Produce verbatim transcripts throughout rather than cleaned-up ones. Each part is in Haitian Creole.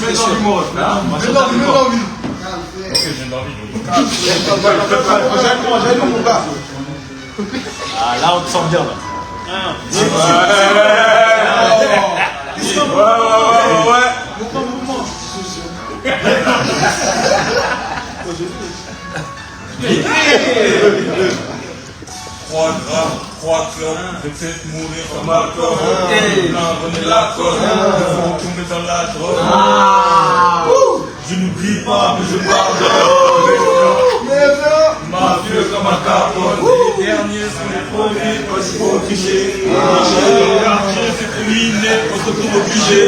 Mwen santi presyon. Mwen santi anvi. Ok, jwenn anvi. Ah, là, on te sent bien, là. Ah. Ouais, ouais, ouais, ouais, ouais. Trois grammes, trois grammes, je vais peut-être mourir comme Malcolm. Hey. Blanc, René Lacoste, nous vont tomber dans la drogue. Ah. Je n'oublie pas, mais je pardonne. Mafieux comme Al Capone. Les derniers sont les premiers, pas trop obligés. Les quartiers, c'est terminé, pas trop obligé.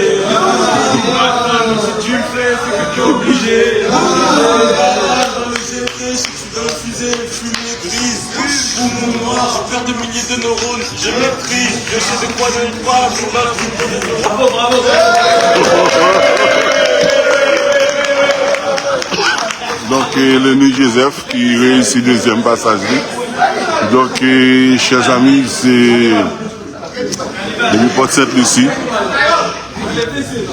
Maintenant, si tu le fais, c'est que t'es obligé. Dans le G T, je suis dans le fusée, fumée grise. Poumon noir, perte de milliers de neurones. Je maîtrise, je sais de quoi je parle. Je m'appuie pour des euros. Bravo, bravo, bravo. Donk, eh, Lenny Joseph ki reyisi dezyèm pasaj li. Donk, eh, chè zanmi, se depi Pòt Sent Lisi.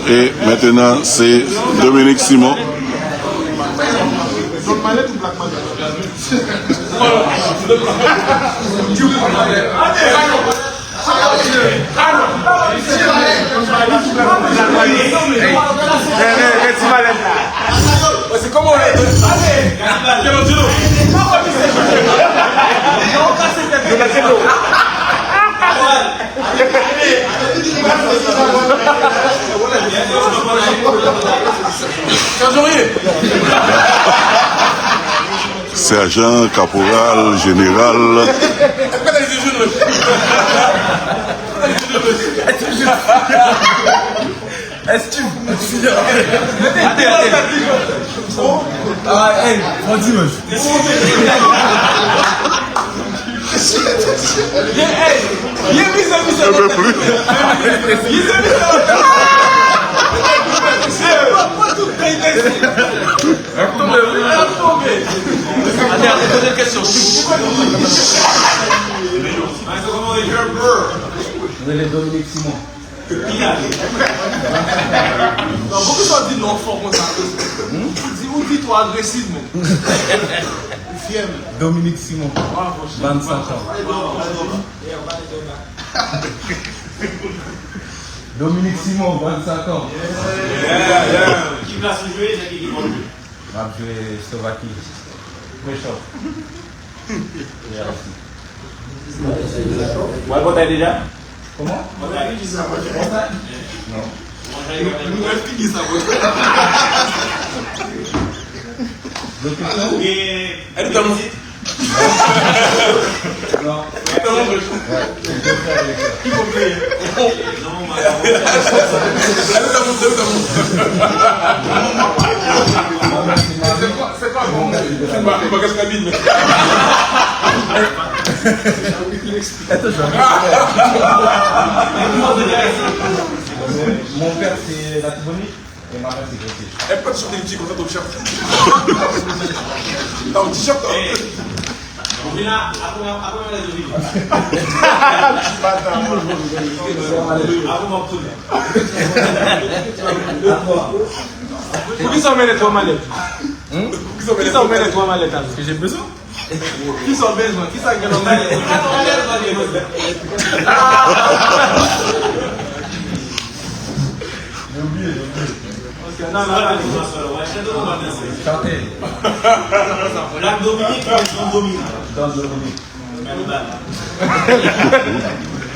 E mentnan, se Dominique Simon. Sèjan, kaporal, jeneral. Èske w ta di jwenn mwen? Èske w ta di jwenn mwen? Excuse. Ate, ate. Ah, hey, bon dimanche. Ye, hey, ye mize, mize. Je peux plus. Mize, mize. Ap tonbe, wi. Ap tonbe. Ate, ate, poze l kesyon. Rele Dominique Simon. Non, poukisa w di non fò konsa? Ou di, ou di twò agresif, men. Ou fyè, men. Dominique Simon, vennsenk ans. Dominique Simon, vennsenk ans. Yeah, yeah. Ki plas ou jwe, nan ki ekip ou jwe? M ap jwe Slovaki. Prechov. Ou al Bòtay deja? Kòman? Bòtay. Bòtay? Non. Nou, nou, nou fini sa, Bòtay. Lòt kesyon? Gen Edo Tamoun. Non. Ki bon peye? Non, man. Edo Tamoun, Edo Tamoun. Se kwa, se kwa bon? Se ba, se bagaj kabin. Eto Jean. Mon père, c'est Latibonite. E m ap pase kote. E pa ti chante ti konsa, tonton chèf. Nan ti chèf, non. Ou vin la, apre, apre mwen lè vini. Apre mwen ap tounen. Poukisa w mennen twa malèt? Poukisa w mennen twa malèt la? Paske j'ai besoin. Kisa w bezwen? Kisa k gen nan kay? Yo bliye, yo bliye. Chante. Black Dominique, Don Dominique. Don Dominique.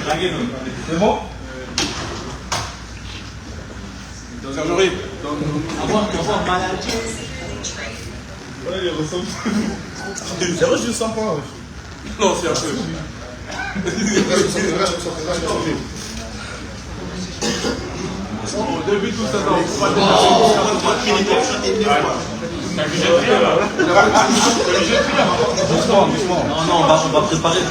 Lage nou. C'est bon? Serge Henry. Avan, avan, maladi. Zéro jus sans poivre. Non, c'est un peu. Depi tout sa, non, ou pa te. Doucement, doucement. Non, non, on va, on va préparer.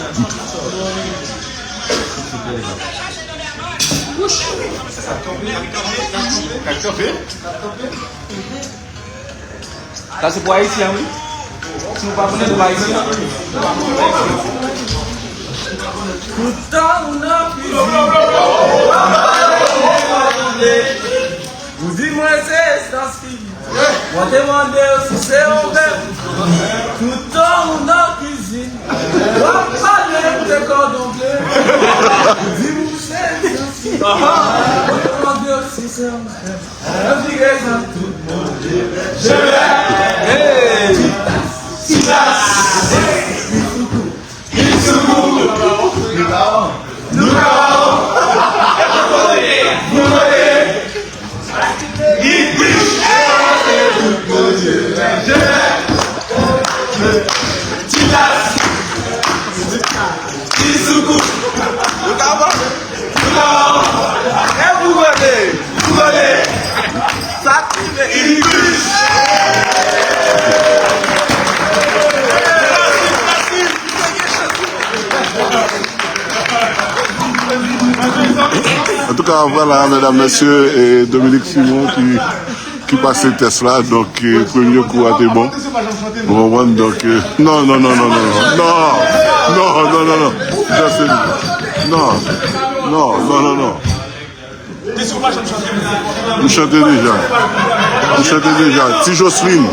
Sa se pou Ayisyen, wi. Si nou pa konnen, nou pa Ayisyen. Tout tan ou nan kizin, w ap pale, ou di mwen se esans ki vide. Mwen te mande w si se yon bèf. Tout tan ou nan kizin, w ap pale de kòdon ble. Ou di m ou se esans ki vide. Mwen te mande w si se yon bèf. Antouka, vwala, medam, mesye, e Dominique Simon ki, ki pase tès la. Donk, e, premye kou a te bon. Ou konprann? Donk, e, non, non, non. Non, non, non, non. Jocelyn. Non, non, non, non, non. M chante deja. M chante deja. Ti Jocelyn.